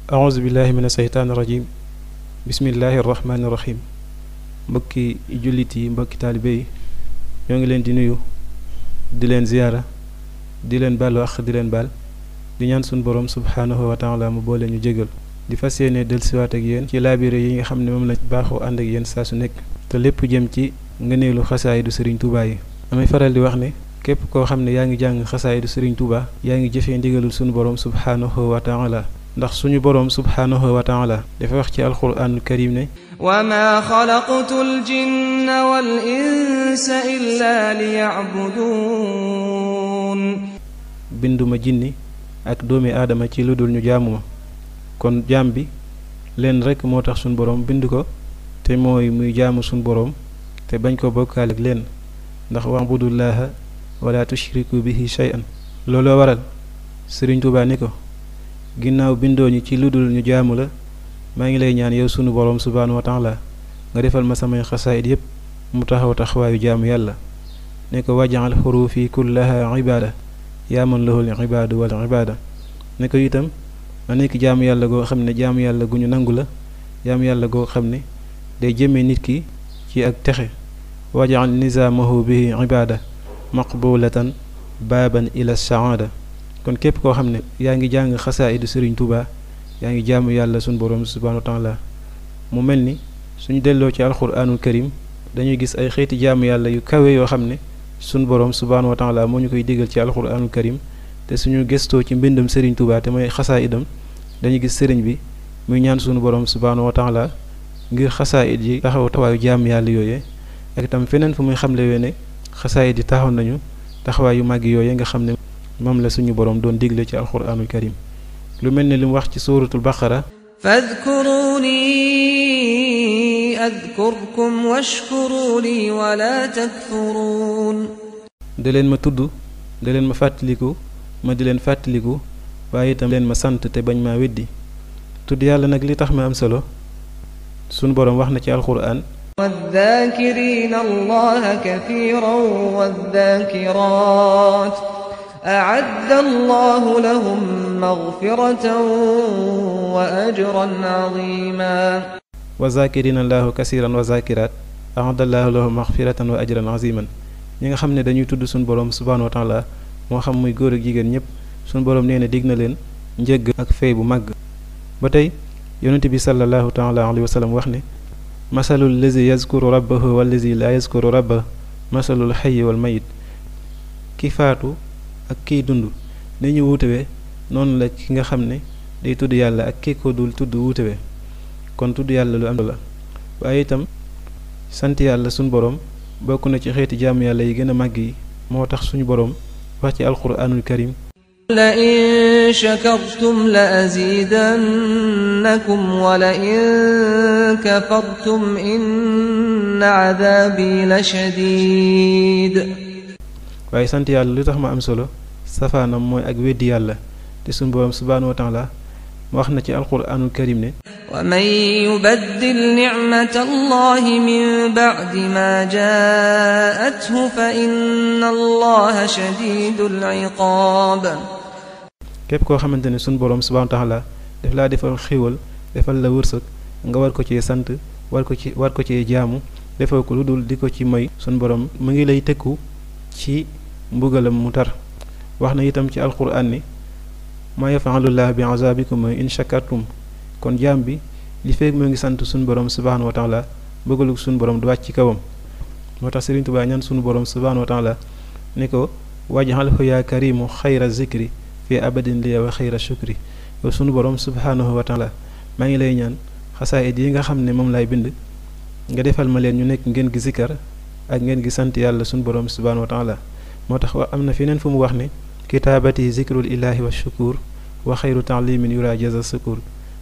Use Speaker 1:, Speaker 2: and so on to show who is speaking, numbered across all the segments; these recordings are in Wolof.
Speaker 1: auzu billahi mina seytaani rajim bismillahi rahmaani rahim mbokki jullit yi mbokki taalibe yi ñoo ngi leen di nuyu di leen ziyaara di leen baalu àq di leen baal di ñaan suñu borom subhaanahu wa taala mu boole ñu jégal di fas yéene dellusiwaat ak yéen ci laabire yi nga xam ne moom la baaxoo ànd ak yéen saa su nekk te lépp jëm ci ngëneelu xasaayidu Sëriñ Tuubaa yi. damay faral di wax ne képp koo xam ne yaa ngi jàng xasaayidu Sëriñ Tuubaa yaa ngi jëfee ndigalul suñu borom subhaanahu wa taala ndax suñu boroom subhaanahu wa taala dafa wax ci alquraanul karim ne
Speaker 2: wa maa xalaqtul jinna wal insa illa liya'buduun
Speaker 1: binduma jinni ak doomi aadama ci lu dul ñu jaamu ma kon jaam bi leen rekk moo tax suñu boroom bind ko te mooy muy jaamu suñu boroom te bañ ko bokkaale ak leen ndax wa'budullaaha wala tushriku bihi shay'an looloo waral Sëriñ Tuubaa ni ko ginnaaw bindoo ñu ci lu dul ñu jaamu la maa ngi lay ñaan yow sunu boroom subhaanahu wa taala nga defal ma samay xasaayid yépp mu taxaw taxawaayu jaamu yàlla ne ko waj'al xuruufi kullaha ibaada yaa man lahul ibaadu wal ibaada ne ko itam ma nekk jaamu yàlla goo xam ne jaamu yàlla gu ñu nangu la jaamu yàlla goo xam ne day jëmee nit ki ci ak texe waj'al nizaamahu bihi ibaada maqbulatan baaban ila saada kon képp koo xam ne yaa ngi jàng xasaayidu Sëriñ Tuubaa yaa ngi jaamu yàlla suñu boroom subhaanahu wa taala mu mel ni suñu delloo ci alquraanul karim dañuy gis ay xeeti jaamu yàlla yu kawe yoo xam ne suñu boroom subhaanahu wa taala moo ñu koy digal ci alquraanul karim te suñu gëstoo ci mbindum Sëriñ Tuubaa te mooy xasaayidam dañuy gis sëriñ bi muy ñaan suñu boroom subhaanahu wa taala ngir xasaayid yi taxaw taxawaayu jaamu yàlla yooyee ak itam feneen fu muy xamle wee ne xasaayid yi taxaw nañu taxawaayu màgg yooyee nga xam ne moom la suñu boroom doon digle ci alquraanul karim lu mel ni li mu wax ci suuratul baqara fadkuruni adkurkum washkuru li wala takfurun da leen ma tudd da leen ma fàttaliku ma di leen fàttaliku waaye itam leen ma sant te bañ maa weddi tudd yàlla nag li tax ma am solo suñu boroom wax na ci alquraan waddaakiriina allaha kathiiran waddaakiraat أعد الله لهم مغفرة وأجرا عظيما وذاكرين الله كثيرا وذاكرات أعد الله لهم مغفرة وأجرا عظيما ñi nga xam ne dañuy tudd suñu boroom subhaanahu wa taala moo xam muy góor ak jigéen ñëpp suñu boroom nee na dig na leen njëgg ak fay bu màgg ba tey yonent bi sallallahu taala alayhi wa sallam wax ne masalul lazi yazkuru rabbahu wallazi la yazkuru rabbahu masalul hayyi wal mayit ki faatu ak kiy dund ni ñu wuutewee noonu la ki nga xam ne day tudd yàlla ak kii ko dul tudd wuutewee kon tudd yàlla lu am la waaye itam sant yàlla suñu boroom bokk na ci xeeti jaamu yàlla yi gën a màgg yi moo tax suñu boroom wax ci alquraanul karim
Speaker 2: la in shakartum la azidannakum wa la in kafartum inna adaabi la shadiid
Speaker 1: waaye sant yàlla lu tax ma am solo safaanam mooy ak weddi yàlla te suñu boroom subhaanahu wa taala mu wax na ci alquraanul karim ne
Speaker 2: wa man yubaddil nicmata allahi min bacdi ma jaathu fa inna allaha shadidul iqaab
Speaker 1: képp koo xamante ne suñu boroom subhaanahu wa taala daf laa defal xéwal defal la wërsëg nga war ko cee sant war ko cee jaamu defoo ko lu dul di ko ci moy suñu boroom mu ngi lay tëkku ci mbugalam mu tar wax na itam ci alquraan ni ma yaf'alullahu bi azabikum in shakartum kon jaam bi li fekk moo ngi sant suñu boroom subhaanahu wa taala mbugalug suñu boroom du wàcc ci kawam moo tax Sëriñ Tuubaa ñaan suñu boroom subhaanahu wa taala ni ko waj'alhu yaa karimu xayra zikri fi abadin liya wa xayra shukri yow suñu boroom subhaanahu wa taala maa ngi lay ñaan xasaayid yi nga xam ne moom laay bind nga defal ma leen ñu nekk ngeen gi zikkar ak ngeen gi sant yàlla suñu boroom subhaanahu wa taala moo tax am na feneen fu mu wax ne kitaabati zikrul ilahi wa shukur wa xayru taalimin yura jaza sukur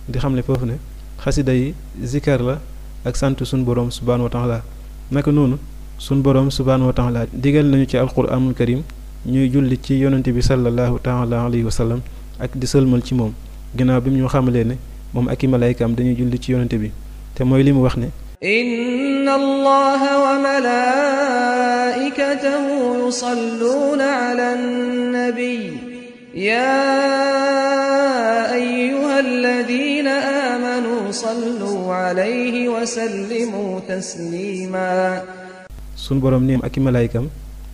Speaker 1: di xam ne foofu ne xasida yi zikkar la ak sant suñu boroom subhaanahu wa taala naka noonu suñu boroom subhaanahu wa taala digal nañu ci alquraanul karim ñuy julli ci yonente bi sallallahu taala alayhi wa sallam ak di sëlmal ci moom ginnaaw bi mu ñu xamalee ne moom ak i malaykaam dañuy julli ci yonente bi te mooy li mu wax ne
Speaker 2: inna allaha wa malaa'ikatahu yusalluna ala nabi ya ayyuha أيها الذين آمنوا صلوا عليه وسلموا تسليما
Speaker 1: sun borom ni ak i malaykam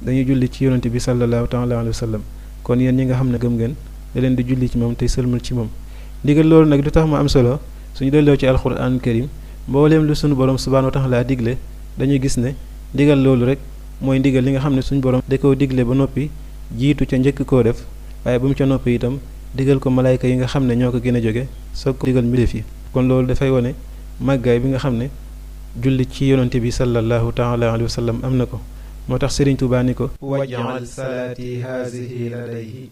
Speaker 1: dañuy julli ci yonent bi sallallahu taala alayhi wa sallam kon yéen ñi nga xam ne gëm ngeen da leen di julli ci moom tey sëlmal ci moom ndigal loolu nag du tax mu am solo suñu delloo ci alquran karim mbooleem lu suñu borom subhanahu wa taala digle dañuy gis ne ndigal loolu rek mooy ndigal li nga xam ne suñu borom da koo digle ba noppi jiitu ca njëkk koo def waaye ba mu ca noppi itam digal ko malayka yi nga xam ne ñoo ko gën a jóge soog ko digal mbindeef yi kon loolu dafay wone màggaay bi nga xam ne julli ci yonante bi sallallahu taala alayhi wa sallam am na ko moo tax Sëriñ Tuubaa ni ko waj'al salaati haadihi ladayhi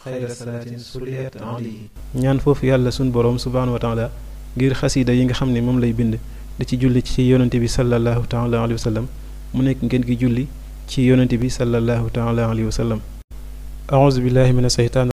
Speaker 1: xayra salaatin suliyat alayhi ñaan foofu yàlla suñu borom subhanahu wa taala ngir xasiida yi nga xam ne moom lay bind da ci julli ci yonante bi sallallahu taala alayhi wa sallam mu nekk ngeen gi julli ci yonante bi sallallahu taala alayhi wa sallam a'uuzu billahi mina shaytaan